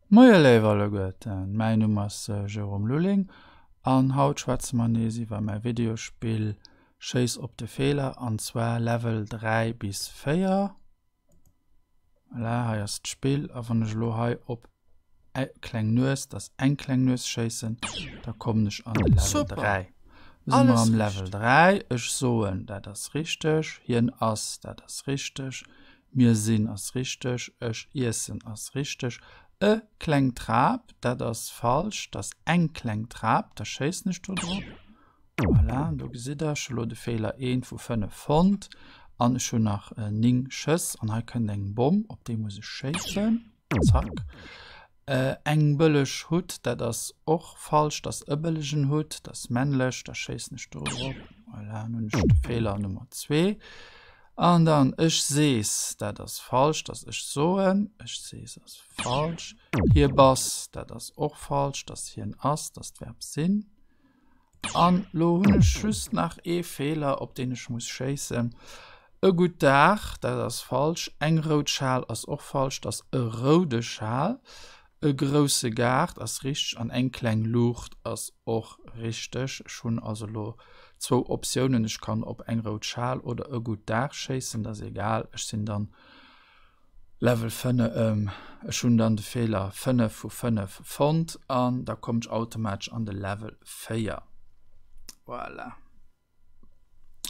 Moie léif alleguerten, mäin Numm ass Jérôme Lulling an haut schwätze mer nees iwwer mäi Videospill Schéiss op de Feeler an zwar Level 3 bis 4. Voilà, hei ass d'Spill a wann ech elo hei op kleng Nues, dat ass eng kleng Nues schéissen, da kommen ech an de Level 3. Lo si mer am Level 3, ech soen dat ass richteg, hien ass, dat ass richteg, Mir sinn ass richteg. Ech iessen ass richteg. E kleng Trap, dat ass falsch, dat ass eng kleng Trap, da schéissen ech do drop. Voilà, do gesitt der, ech hu lo de Feeler 1 vu 5 fonnt an ech hunn nach 9 Schëss an hei kënnt eng Bomm, op déi muss ech schéissen. Zack. Eng bëlleg Hutt, dat ass och falsch, dat ass e bëllegen Hutt, dat ass männlech, da schéissen ech do drop. Voilà, dann hunn ech de Feeler Nummer 2. An dann ech sees, dat ass falsch, dat ass ech soen, ech sees ass falsch. Hie bass, dat ass och falsch, dat ass hien ass, dat ass d'Verb sinn. An lo hunn ech just nach ee Feeler, op deen ech muss schéissen. E gutt Dag, dat ass falsch. Eng rout Schal ass och falsch, dat ass e roude Schal. E grousse Gaart ass richteg an eng kleng Luucht ass och richteg. Ech hunn also lo zwou Optiounen, ech kann op eng rout Schal oder e gutt Dag schéissen, dat ass egal. Ech sinn dann Level 5, ech hunn dann de Feeler 5 vu 5 fonnt an da kommt ech automatesch an de Level 4. Voilà.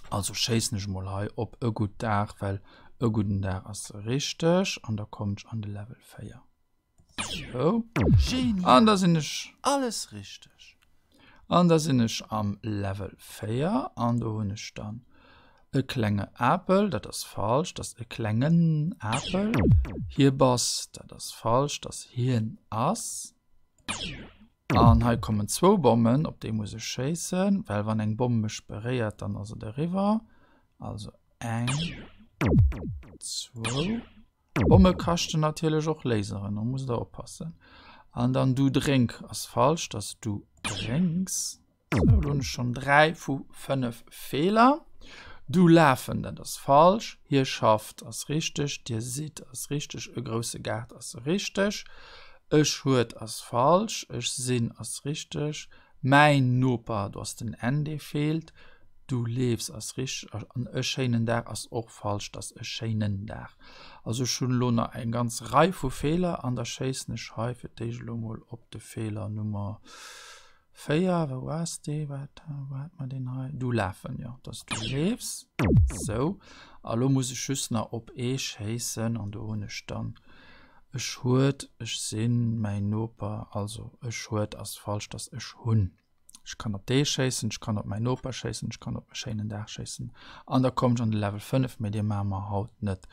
Also schéissen ech mol hei op e gutt Dag, well e gudden Dag ass richteg an da kommt ech an de Level 4. So. An da sinn ech alles richteg. An da sinn ech am Level 4 an do hunn ech dann e klenge Apel, dat ass falsch, dat ass e klengen Apel. Hie bass, dat ass falsch, dat ass hien ass. An hei kommen zwou Bommen, op déi muss ech schéissen, well wann eng Bomm mech beréiert, dann ass et eriwwer. Also eng, zwou. Bomme kaschten natierlech och Laseren, do musst der oppassen. An dann du drénk ass falsch, dass du drénks. So, lo hunn ech schonn 3 vu 5 Feeler. Du lafen, dat ass falsch. Hie schafft ass richteg. Dir sidd ass richteg. E grousse Gaart ass richteg. Ech huet ass falsch. Ech sinn ass richteg. Mäin Noper, do ass den n dee feelt. Du leefs ass richteg an e schéinen Dag ass och falsch, 't ass e schéinen Dag. Also ech hunn elo nach eng ganz Rei vu Feeler an da schéissen ech hei fir d'éischt elo mol op de Feeler Nummer 4. Wou ass dee? Wat, wou hat mer deen hei? Du lafen, jo, 't ass du leefs. Sou, a lo muss ech just nach op ee schéissen an do hunn ech dann Ech huet, ech sinn, mäin Noper, also ech huet ass falsch, 't ass ech hunn. Ech kann op dee schéissen, ech kann op mäin Noper schéissen, ech kann op e schéinen Dag schéissen an da kommen ech an de Level 5, mee dee maache mer haut net.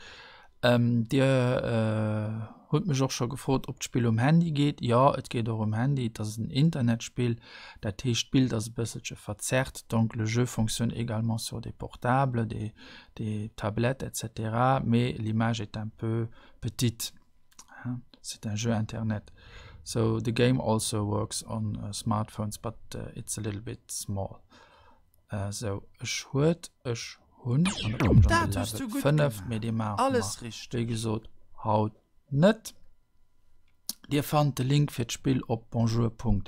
Ähm, Dir äh, hutt mech och scho gefrot, ob d'Spill um Handy geet. Jo, et geet och um Handy, et ass en Internetspill, dat heescht d'Bild ass e bësselche verzerrt, donc le jeu fonctionne également sur des portables, des, des tablettes et cetera, mais l'image est un peu petite. C'est un jeu internet. So the game also works on uh, smartphones, but uh, it's a little bit small. Uh, so ech huet, ech hunn an da kommen ech an de Level 5, mee dee maache Alles mer, richteg. wéi gesot, haut net. Dir fannt de Link fir d'Spill op bonjour.lu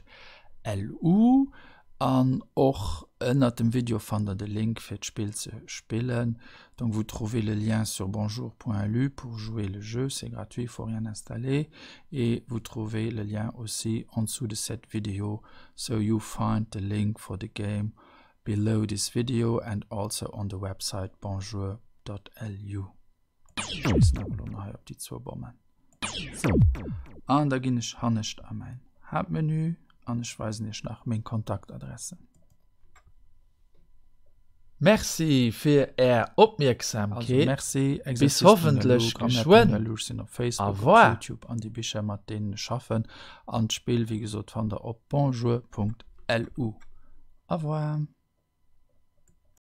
an och ënnert dem Video fannt der de Link fir d'Spill ze spillen. Donc vous trouvez le lien sur bonjour.lu pour jouer le jeu, c'est gratuit, faut rien installer et vous trouvez le lien aussi en dessous de cette vidéo. So you find the link for the game below this video and also on the website bonjour.lu. Schéissen awer elo nach hei op déi zwou Bommen. Sou, an da ginn ech hannescht a mäin Haaptmenü an ech weisen iech nach meng Kontaktadressen. Merci fir är Also Opmierksamkeet, merci, bis hoffentlech Exercice.lu, geschwënn. Grammaire.lu, ech sinn op Au Facebook, op revoir. YouTube an déi Bicher mat deenen ech schaffen. An d'Spill, wéi gesot, fannt der op bonjour.lu. Au revoir.